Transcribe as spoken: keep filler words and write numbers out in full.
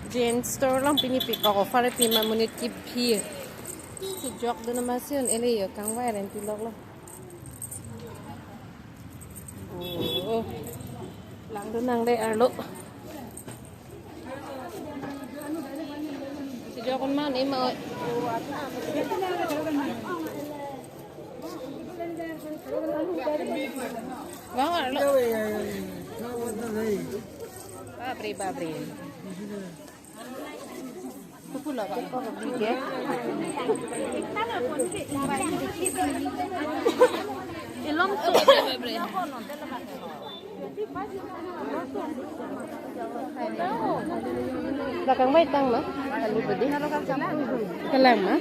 Jeans store along pini pi kok offer pi ma monit kiphir. Sejok dun ma si un ele yo kangvai renti lok lo. Oh, langdun nangle arlo. Sejok un ma un ema oi. Vang arlo. Bapre, bapre. Kupu lo, bapre. Ilong tu. Lakang bai tang ma? Alu bedi. Kalang ma?